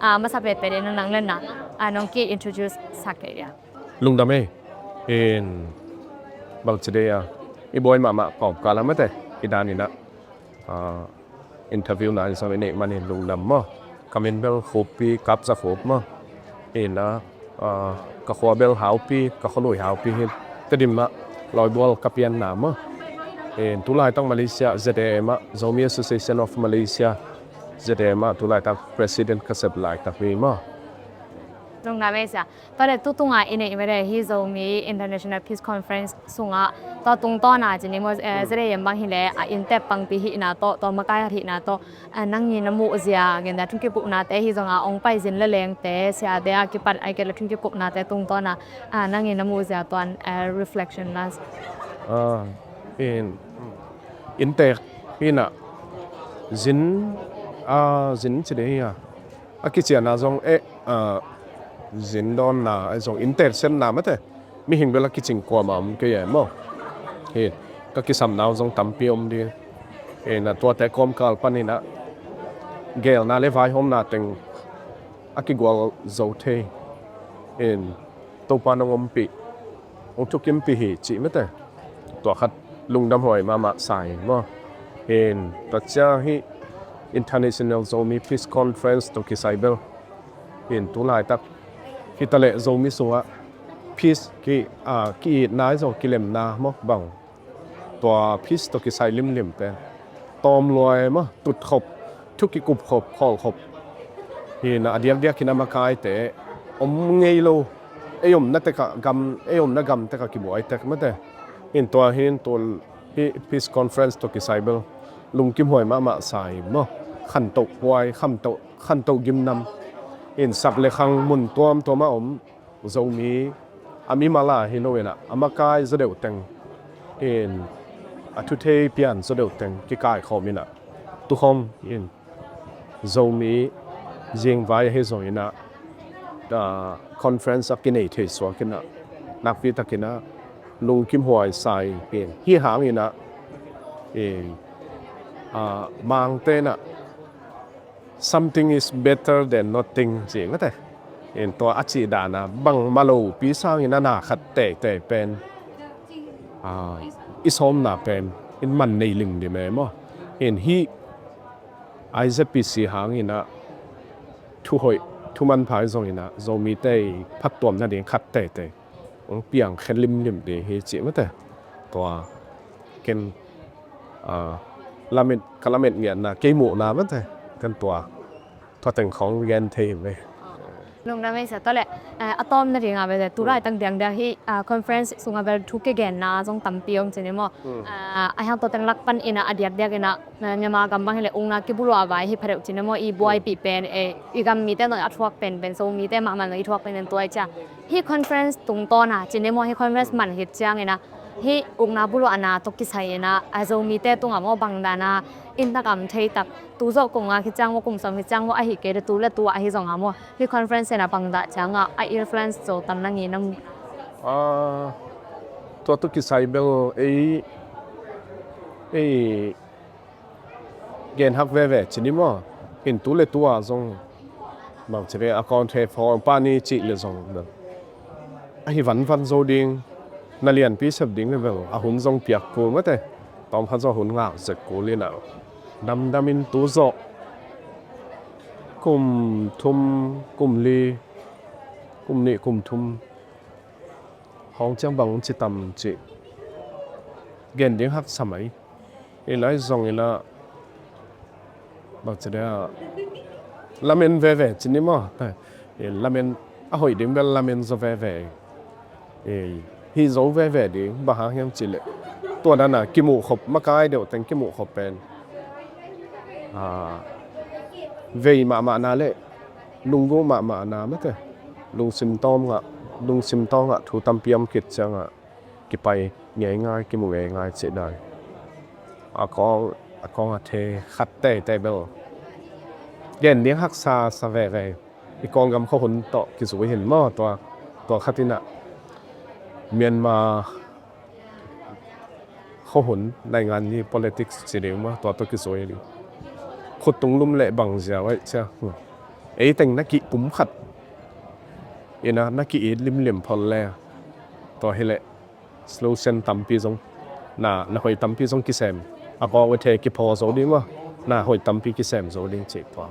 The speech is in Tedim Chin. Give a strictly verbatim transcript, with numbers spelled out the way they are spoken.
A masa petpet in nang lenna a nong ki introduce sak kei dia. Lungdam ei. In bangci dei a i buai mahmah kawmkal a mate i daninah interview na in sam i neih manin lungdam maw. Ka min bel Khuppi Kapza Khup maw. Ina ka khua bel Haupi, ka khuanui Haupi hi. Tedim ah lawibual ka pianna maw. In tulaitak Malaysia Z A M ah, Zomi Association of Malaysia Z A M ah tulaitak president ka sep laitak hi maw. Lungdam ei sia. Tua le tutunga i neih mede hi Zomi International Peace Conference sungah tua tungtawna cini maw, eh, Z A M bang hileh a inntek pangpi hihna tawh, tua makai hihna tawh, eh, nang i na muhzia gen dia thungkipupnate hi zonga ong paizin le lengte siate a kipat ai kei le thungkipupnate tungtawna, eh, nang i na muhzia tuan, eh, reflection na. Ah, in, inntek hina zin, ah, zin cide hi a. A kiciana zong eh, ah, zin dawnna, eh, zong inntek setna mate. Mihing bel a kicing kuama om kei e maw. Hi, ka kisamna uh zong tampi om ding. Ina tuate kawmkal paninah geelna le vaihawmna teng a kigual zo thei. In Topa nong ompih, hong thukimpih hi cih mate. Tua khat lungdam huai mahmah sa hi maw. In tua ciang hi International Zomi Peace Conference tawh kisai bel. In tulaitak hitaleh Zomi sungah peace ki, ah, ki-itna i zo kilemna maw bang. Tua peace tawh kisai limlim pen tawm luai maw, tutkhop, thu kikupkhop, khawlkhop. Hina a diakdiak hina makaite om ngei lo. Ei omna tekah gam, ei omna gam tekah kibuai tek mate. In tua hin tul hi peace conference tawh kisai bel lungkim huai mahmah sa hi maw. Khantoh huai, khantoh, khantoh gimnam. In sak le khang mun tuamtuam a om Zomi a mimal a hi lo inah a makai zaw deuh teng in a thuthei pian zaw deuh teng kikaikhawm inah tukhawm in Zomi zingvai ahi zong inah, ah, conference a kinei thei suak inah nakpi tak inah lungkim huai sa in hi hang inah in, ah, Mangte inah something is better than nothing ci ngate. In tua a cih dana bangmah lopi sangin a na khat teitei pen, ah, i sawmna pen in man nei limlim mei maw. In hi I Z P C hang inah thuhoih, thumanpha i zong inah Zomite i phattuam nading khat teitei hong piang khe limlim ding hi cih mate. Tua ken, ah, lamet, ka lamet ngiatna kei muhna mate. Ken tua tua teng khawng gen thei ve. Lungdam ei sia. Tua le, eh, a tawm nadinga ve le tulaitak diakdiak hi, ah, conference sunga bel thu kigenna zong tampi om cini maw. Ah, a hiang tua teng lak pan inah a diakdiak inah, eh, Myanmar gam bang hileh ukna kibuluah vai hi pha deuh cini maw. I buaipih pen, eh, i gam mite no a thuak penpen, Zomite mahmah no i thuak penpen tua i cia. Hi conference tungtawna cini maw, hi conference man khit ciang inah hi ukna buluahna tawh kisai inah a Zomite tungah maw bang dana inntak a om thei tak, tu zawh kum nga khit ciang maw, kum sawm khit ciang maw, ahi kei le tu le tu ahi zonga maw, hi conference inah bang dah ciangah a influence zo tam na ngi na mu? Ah, tua tawh kisai bel ei, ei gen hak veve cini maw. In tu le tu a zong bang cini a kawng thei fawng pani cih le zong ahi vanvan zo ding, na lianpi sep ding le bel a hun zong piak kul mate. Tawm khat zong hun ngak zek kul inah damdam in tu zawh kum thum, kum li, kum nih, kum thum hong ciang bang ci tam cih gen ding haksa mai. I lai zong inah bang ci dia lamen veve cini maw. I lamen a hoih ding bel lamen zaw veve. I hi zo veve ding bang hang hiam cih leh tua dana kimuhkhop makai deuh teng kimuhkhop pen, ah, vei mahmahna le lungguh mahmahna mate. Lungsim tawngah, lungsim tawngah thu tampi om khit ciangah kipai ngeingai, kimu ngeingai cih dan. A kawng, a kawng a thei khat teitei bel gen ding haksa sa veve. I kawng gam khuahun tawh kizui hin maw tua, tua khat inah Myanmar khuahun naingan ni politics ci ding maw, tua tawh kizui ding. Khuttung lum le bang zia vai cia. Ei teng na kih kum khat ina na ki-it limlim phot le, tua hileh solution tampi zong, na, na hoih tampi zong kisem, a kawk uh thei kiphaw zo ding maw, na hoih tampi kisem zo ding cih tua.